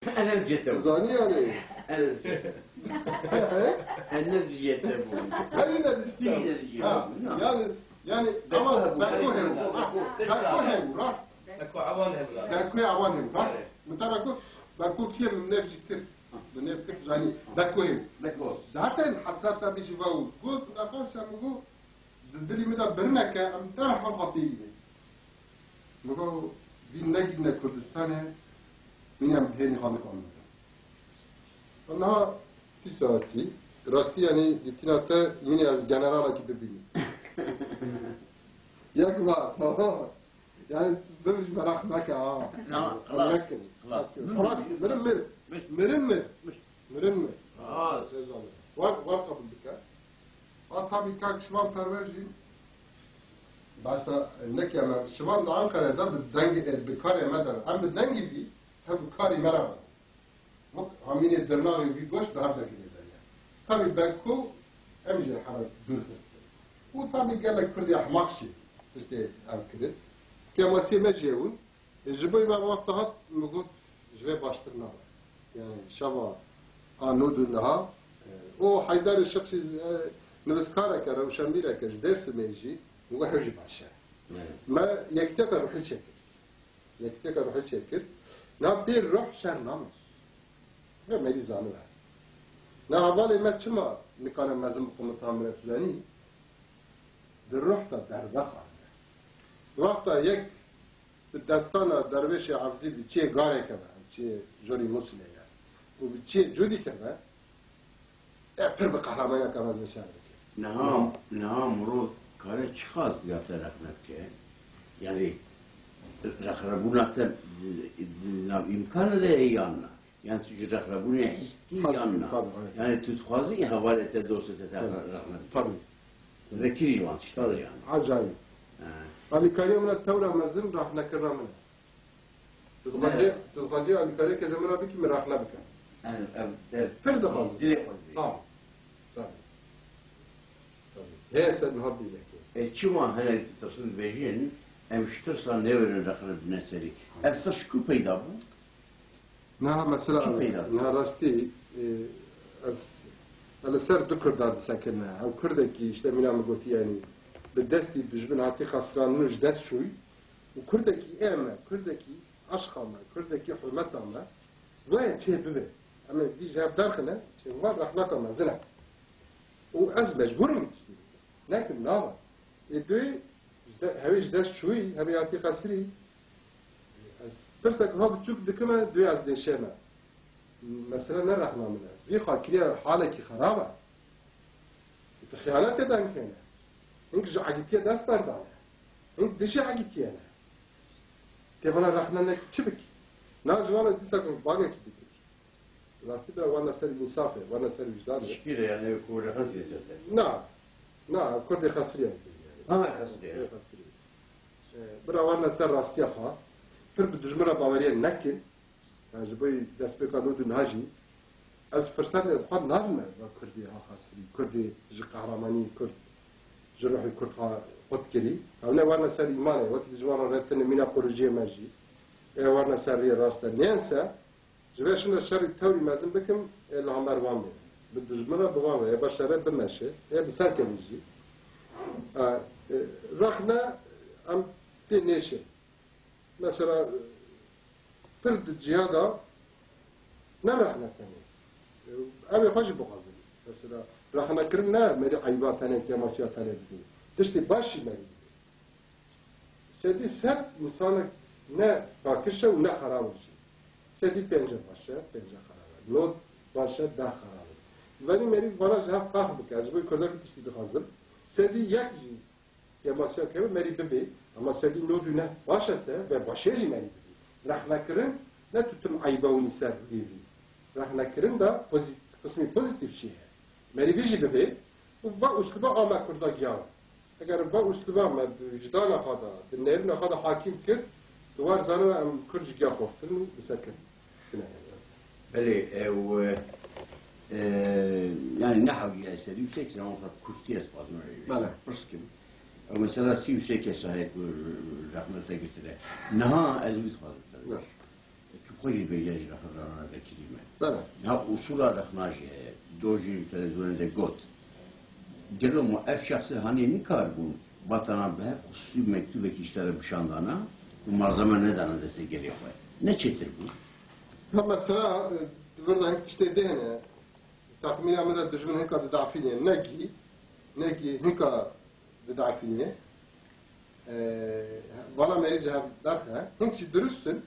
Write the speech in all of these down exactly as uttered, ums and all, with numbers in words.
Enerjiyete bu. Zanî yani. Enerjiyete bu. Her yine işte. Yine Ha, yani, yani Beko ama hebû, Beko hebû. Beko hebû, rast. Beko awan hebû. Beko awan hebû, rast. Mutara ku Beko kiye min nefciktir. Bi nefkir zanî Beko hebû. Beko. Zaten hasrata bi ji va û got, nexweş em got, di dilî min de birineke, em derhal hatî yî. Min got, vî negîne Kurdistanê, min em hênî xanik amine. Niha tî saetî, rastî, yanî, dîtina te, min ez generalekî bibînim. Yek va, tamam. Yani, tu ji meraq neke, ha. Tamam, xelas, Yek kere. Xelas. Xelas, mirin mir. Mirin mir. Mirin mir. Xelas. War, war qabul bike. A, tabii, kak Şivan Perwer jî, başta, e, neke me, Şivan da Ankara'da bi dengî, e, bi karê me de, em bi dengî bî, hem bi karî me re bî. Wek hamînê dirnaxê wî goş bi hev de girêdayî. Tabî Beko em jî hera dûr xistin. Û tabî gelek Kurdê ehmaq jî tiştê ev kirin. Kemasiyê me jî ew in. E, ji bo me wexta hat min got, ji vê baştir nabe. Yani şeva a nod û niha, e, o Heyderê Şix jî, e, nivîskareke, rewşenbîreke ji Dêrsimê jî, min got, hew jî baş e. Evet. Me yekitiyeke ruhî çêkir. Yekitiyeke ruhî çêkir. Na bê ruh şer name. Ve merî zanibe. Na hevalê me çima nikane mezin bi Komutan Miret Uzanî? Di ruh de derve xwarine. Wexta yek bi destana dervêşê Evdî bi çiyê Garê keve, çiyê jorî Musilê ye, û bi çiyê Cûdî keve, e, pir bi qehremaniyeke mezin şer dike. Niha, niha mirov kare çiqas ya te rexne bike? Yani, rexnebûna te di, di nav îmkanê de ye yan na? Yani, tu ji rexnebûnê hîs dikî yan na? Tabii, evet. Yani, tu dixwazî hevalê te, dostê te, te Tabii. rexne bike? Tabii. Vekirî ji wan tiştan Tabii. yani. Acayip. He. Alîkarî min e tewra mezin, rexnekirina min e. Tu dixwazî, Ne? tu dixwazî alîkariyeke ji min re bikî, min rexne bike. Ev, ev, ev. Pir dixwazim. Dilê xwe dibî. Tamam. Tabii. Tabii. Heye ser niha bînekê. E, çima hinek ditirsin dibêjin, em ji tirsa newêrin rexne bidine serî. Ev tirs ku peyda bû? Niha mesela Kî peyda? Niha rastî, e, ez, ez li ser du Kurda disekine. Ew Kurdekî, işte, mîna min gotî, yanî, bi destî dijmin hatî xesirandin û ji dest çûyî. Û Kurdekî ê me, Kurdekî eşqa me, Kurdekî hurmeta me, waya çê bibe. Em ê vî ji hev derxine, çê wan rexneta mezin e. Û ez mecbûr im tiştî bikim. Nekim, nava. Ê, duyê ji de-, hewê ji dest çûyî, hewê hatî xesirî. Ez pirsek ha biçûk dikime, duyê ez dêşeme. Mesela ne rexna min e. Vî xakiriya halekî xerab e. Tu xiyanetê dengtêne. Hink ji egîtiyê dest berdane. Hink dijî egîtiyê ne. Tê vana rexne nek çi bikî? Na ji wana dîsa ku bangekî dikir. Rastî bira wana ser însafê, wana ser wijdanê. Şikîre yani ku rexne zêde. Na. Na, Kurdê xesirî yani. Ha, xesirî. Kurdê xesirî. E, bira wana ser rastiya xwe. Pir bi dijmin re baweriye nekin. Yani ji bo destpêka nod û niha jî ez firsetê xwe nadime va Kurdê ha xasirî, Kurdê ji qehremanî Kurd, ji ruhê Kurd ha qut kirî. Ew ne werine ser îmanê, wekî ji wan re tenê mîna quriciyê me jî. Ê werine ser riyê rast e. Nênse, ji vê şinda şerî tewrî mezin bikim, ê li hember wan bê. Bi dijmin re bi wan re, ê beşere bimeşe, ê bi ser kevî jî. E, e, rexne em pê nêşin. Mesela, pir di ciya de ne rexne tenê. Ew ê xwe jî bixwazin. Mesela, rexnekirin ne merî eyba tenê, kemasiya tenê didin. Tiştê baş jî merî didin. Sedî sed însanek ne pakiş e û ne xerab e jî. Sedî pênc e baş e, pênc e xerab e. Nod baş e, deh xerab e. Venî merî vana ji hev ferq bike. Ez ji bo Kurdekî tiştî dixwazim. Sedî yek jî Kemasiya keve merî bibê, ama sedî nod û neh baş e te ve başê jî merî bibê. Rexnekirin ne tu tim eyba winî ser rûyê vî. Rexnekirin de pozît-, qismî pozîtîf jî heye. Merî vî jî bibê û va usluba a me Kurda giyawa. Eger va usluba me di wijdana xwe de, di nêrîna xwe de hakîm kir, tu war zanibe em Kurd ji giya xortin û bi ser ketin. Belê, ew, e, yani ne hewce ez serî yüksek, sen ondan kurtiye ez fazla Bele. Pirs kim. Ew mesela sî û sê kes heye ku rexne te girtine. Niha ez wî dixwazim te bêjim. Çi Xwe jî bêje ji rexirana vekirî me. Bele. Ya usûla rexna jî heye. Do jî televizyonê de got. Gelo ma ev şexsê hanê nikarbûn batana bi hev xusûsî mektûbekî ji te re bişandana û malzeme nedana destê gelê xwe. Ne çêtir bû? Ha, mesela, e, di vir de hin tiştê dê hene. Texmîna min de dijmin hinka didafînê. Ne gî, ne gî hinka didafînê. E, vana me ê ji hev derxe. Hink jî dirust in.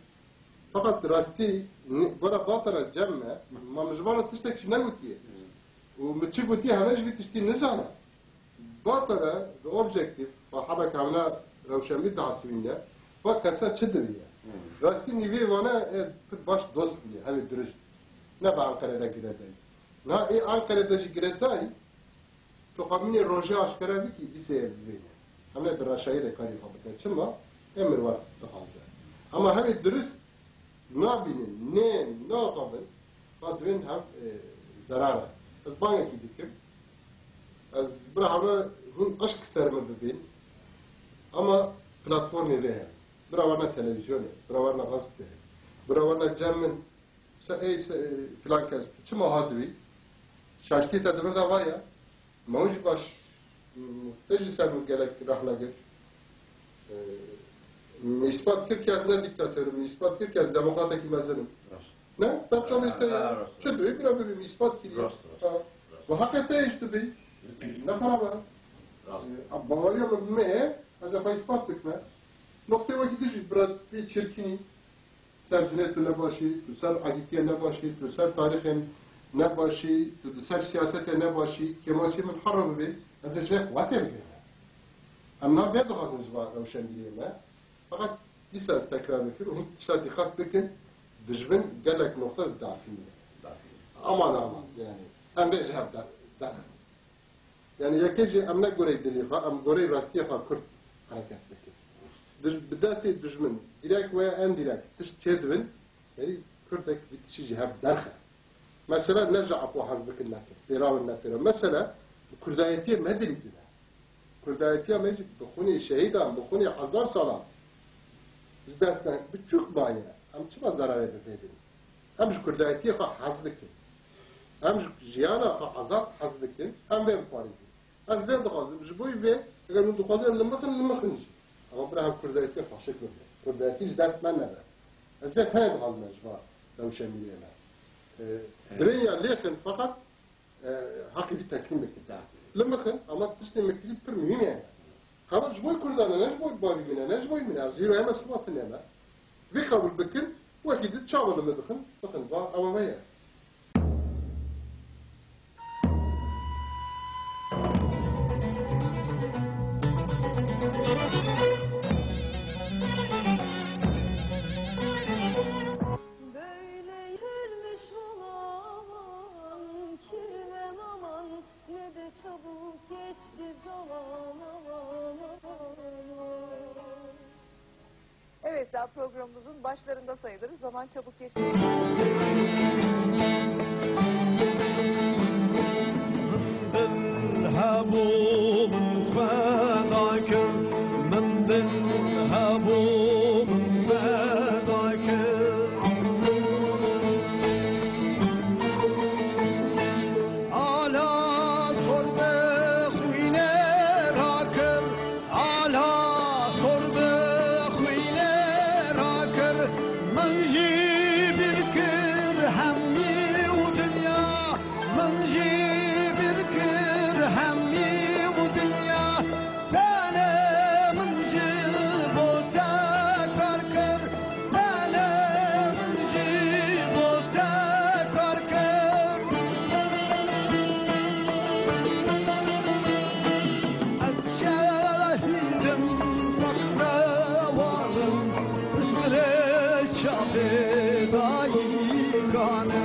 Feqet rastî ni-, gora batara cem me, ma min ji vana tiştek jî negotiye. Û min çi gotiye heme ji vî tiştî nizane. Batara bi objektîf, ba hebek hemla rewşenbîr diasivîne, ba kesa çi diviye. Rastî nîvê vana e pir baş dost bûye, hevê dirust. Ne bi Anqere de girêdayî. Niha ê Anqere de jî girêdayî, tu qamînê rojê aşkere bikî, dîsê ev bibêne. Hemle di reşayê de karê xwe bike. Çima? Emir wer dixwaze. Ama hevê dirust nabînin, nên, naxavin, va divên hev, e, zerar e. Ez bangekî dikim. Ez bira hevre hûn eşq ser min bibîn. Ama platformê vê heye. Bira werna televîzyonê, bira werna gazetê. Bira werna cem min. Se ey se, e, filan kes, tu çima hat wî? Şaştî te di vir de va ye. Me hûn jî baş, m, te jî ser min gelek rexne kir. E, min îspat kir ke ez ne dîktator im, min îspat kir ke ez demokratekî mezin im. Rast. Ne? Te çavê te ye. Rast. Çi dibî, bira bibî, min îspat kiriye. Rast, rast. Ha. Rast. Bi heqê te yê jî dibî. Ne para be. Rast. E, baweriya min bi me ye, ez ê xwe îspat bikime. Noqtê wekî din jî bira bê çirkînî. Ser cinê tu nebaşî, tu ser agîtiyê nebaşî, tu ser tarîxên nebaşî, tu di ser siyasetê nebaşî, kêmasî min herre bibê, ez ê ji vê qewetê bigihime. Em navê dixwazin ji van rewşenbîriyê me. Feqet dîsa ez tekrar dikim, hîn tişta dîqet bikin, dijmin gelek noqte didafîne. Aman aman, yani, em vê ji hev der-, derxin. Yani yekê jî em ne goreyê dilê xwe, em goreyê rastiyê xwe Kurd hereket bikin. Dij-, bi destê dijmin, direkt veya endirekt, tişt çêdibin, yani Kurdek vî tiştî ji hev derxe. Mesela ne ji Apo hez bikin ne Kurd, pêra win ne pêra. Mesela bi Kurdayetiyê me dilîzine. Kurdayetiya me jî bi xûnê şehîdan, bi xûnê hezar salan ji dest ne, biçûk maye. Em çima zerarê bi vê din? Em ji Kurdayetiyê xwe hez dikin. Em ji jiyana xwe azad hez dikin. Em vê biparêzin. Ez vê dixwazim. Ji bo vê, eger hûn dixwazin limixin, limixin jî. Ama bira hev Kurdayetiyê xweşik bibe. Kurdayetî ji dest me nebe. Ez vê tenê dixwazim ez ji van rewşenbîriyê me. E, divê ya lêxin, feqet, e, heqî vî teslîm bikin. Limixin, ama tiştê min kirî pir muhîm e. Hema ji bo Kurdan e, ne ji bo bavî min e, ne ji bo min e. Ez îro heme siba tune me. Vî qebûl bikin, wekî di çawa li min dixin, bixin, va ew me ye. Böyle yırtılmış olan kirvem aman, ne de çabuk geçti zaman, aman, aman, aman. Evet, daha programımızın başlarında sayılır. Zaman çabuk geçti. Min dil hebû min feda kir, min dil hebû min feda kir. Ala sor bi xwînê rakir, ala sor bi xwînê rakir. Min jî bîr kir hemî û dinya, min jî bîr kir hemî û dinya. Tenê min ji bo te kar kir, tenê min ji bo te kar kir. Ez şehîd im, pexlewan im, bi sirê çavê dayîkan im.